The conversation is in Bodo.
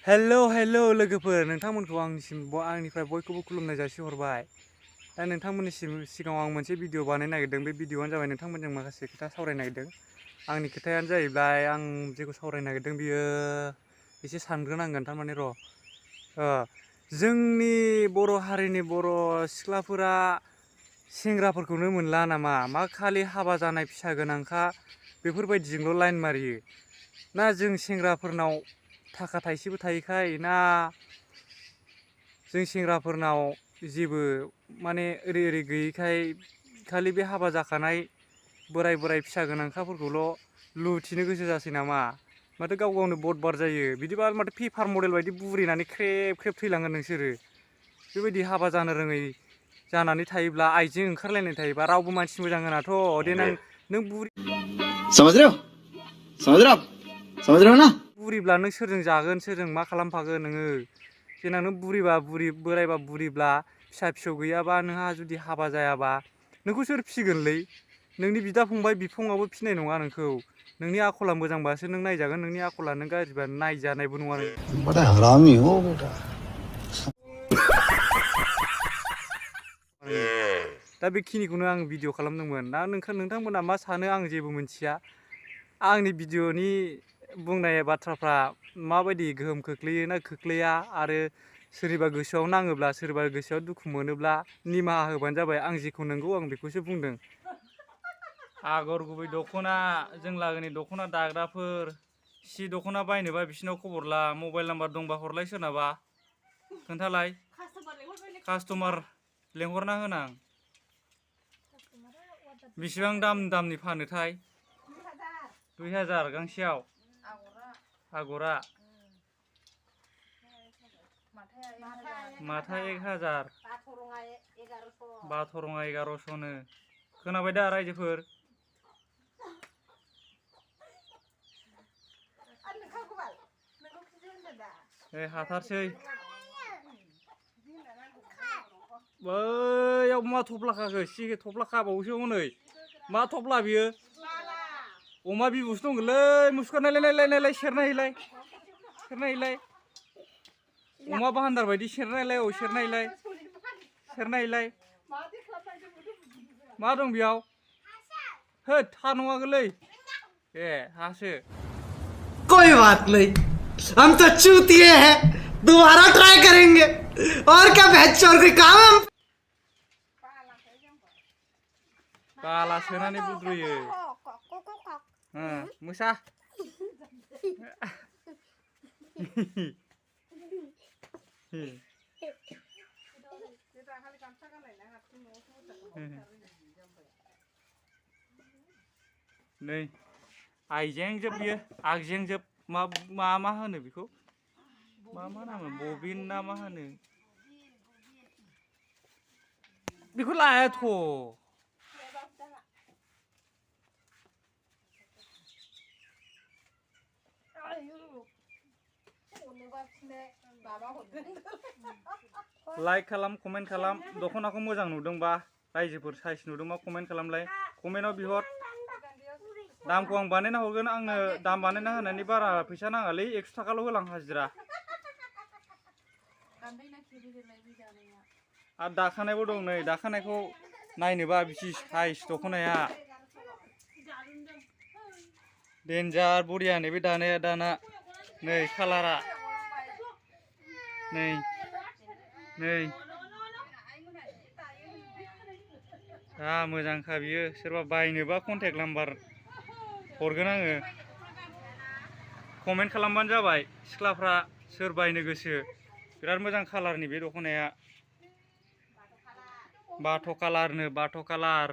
हेल' लोगोफोर नोंथांमोनखौ आंनिफ्राय बयखौबो खुलुमनाय जासिहरबाय। दा नोंथांमोननि सिगाङाव आं मोनसे भिडिअ बानायनो नागिरदों। बे भिडिअआनो जाबाय नोंथांमोनजों माखासे खोथा सावरायनो नागिरदों। आंनि खोथायानो जाहैबाय आं जेखौ सावरायनो नागिरदों बियो एसे सानग्रोनांगोन। थारमाने जोंनि बर' हारिनि बर' सिख्लाफोरा सेंग्राफोरखौनो मोनला नामा? मा खालि हाबा जानाय फिसा गोनांखा बेफोरबायदिजोंल' लाइन मारियो ना जों सेंग्राफोरनाव थाखा थाइसेबो थायोखाय ना जों सेंग्राफोरनाव जेबो माने ओरै गैयैखाय खालि बे हाबा जाखानाय बोराय फिसा गोनांखाफोरखौल' लुथिनो गोसो जासै नामा? माथो गाव गावनो बदबार जायो। बिदिबा माथो पेपार मडेल बायदि बुरिनानै ख्रेब थैलांगोन नोंसोरो। बेबायदि हाबा जानो रोङै जानानै थायोब्ला, आइजें ओंखारलायनाय थायोबा रावबो मानसि मोजां होनाथ'। देनां नों समझ रहे हो ना? बुरिब्ला नों सोरजों जागोन, सोरजों मा खालामफागोन नोङो? देनां नों बोरायबा बुरिब्ला फिसा फिसौ गैयाबा, नोंहा जुदि हाबा जायाबा नोंखौ सोर फिसिगोनलै? नोंनि बिदा फंबाय बिफङाबो फिसिनाय नङा नोंखौ। नोंनि आखला मोजांबासो नों नायजागोन, नोंनि आखला नों गाज्रिबा नायजानायबो नङा नों। बड़ा हरामी हो बेटा। दा बेखिनिखौनो आं भिडिअ खालामदोंमोन। दा नोंथांमोना मा सानो आं जेबो मिथिया। आंनि भिडिअनि बुंनाय बाथ्राफ्रा माबायदि गोहोम खोख्लैयो ना खोख्लैया, आरो सोरनिबा गोसोआव नाङोब्ला, सोरबा गोसोआव दुखु मोनोब्ला निमाहा होबानो जाबाय। आं जेखौ नंगौ आं बेखौसो बुंदों। आगर गुबै दख'ना, जों लागोनि दख'ना दाग्राफोर, सि दख'ना बायनोबा बिसिनाव खबर ला। मबाइल नाम्बार दंबा हरलाय सोरनाबा, खोन्थालाय। कास्टमार लेंहरना होनां। बेसेबां दामनि फानोथाय? 2000 गांसेयाव। आगरा माथा 1000, बाथ'रङा 1100नो। खोनाबाय दा रायजोफोर? हाथारसै। बैयाव मा थफ्ला खाखो? सिगां थफ्ला खाबावोसो हनै। मा थफ्ला बियो? अमा बिबुसो दंगोनलै। मुसुखा नायलाय सेरनायलाय। अमा बाहान्दार बायदि सेरनायलाय। सेरनायलाय। मा दं बेयाव? होद, हा नङागोनलै। ए, हासो। कोई बात नहीं, हम तो चूतिए हैं, दोबारा ट्राई करेंगे। और क्या बहनचोद कोई काम है? बाला सोनानै बुद्रुयो। मोसा। नै आइजेंजोब बियो, आगजेंजोब। मा होनो बेखौ? मा नाम? बबिन ना मा होनो? बेखौ लायाथ'। लाइक खालाम, कमेन्ट खालाम। दख'नाखौ मोजां नुदोंबा, रायजोफोर साइज नुदोंबा कमेन्ट खालामलाय। कमेन्टआव बिहर। दामखौ आं बानायना हरगोन। आंनो दाम बानायना होनायनि बारा फैसा नाङालै, 100 थाखाल' होलां हाजिरा। आरो दाखानायबो दं नै। दाखानायखौ नायनोबा बिसि साइज दख'नाया। देन्जार बरिया नै बे दानाया दाना। नै कालारा। नै मोजांखा बियो। सोरबा बायनोबा कन्टेक्ट नाम्बार हरगोन आङो। कमेन्ट खालामबानो जाबाय सिख्लाफ्रा सोर बायनो गोसो। बिराद मोजां कालारनि बे दख'नाया। बाथ' कालारनो, बाथ' कालार।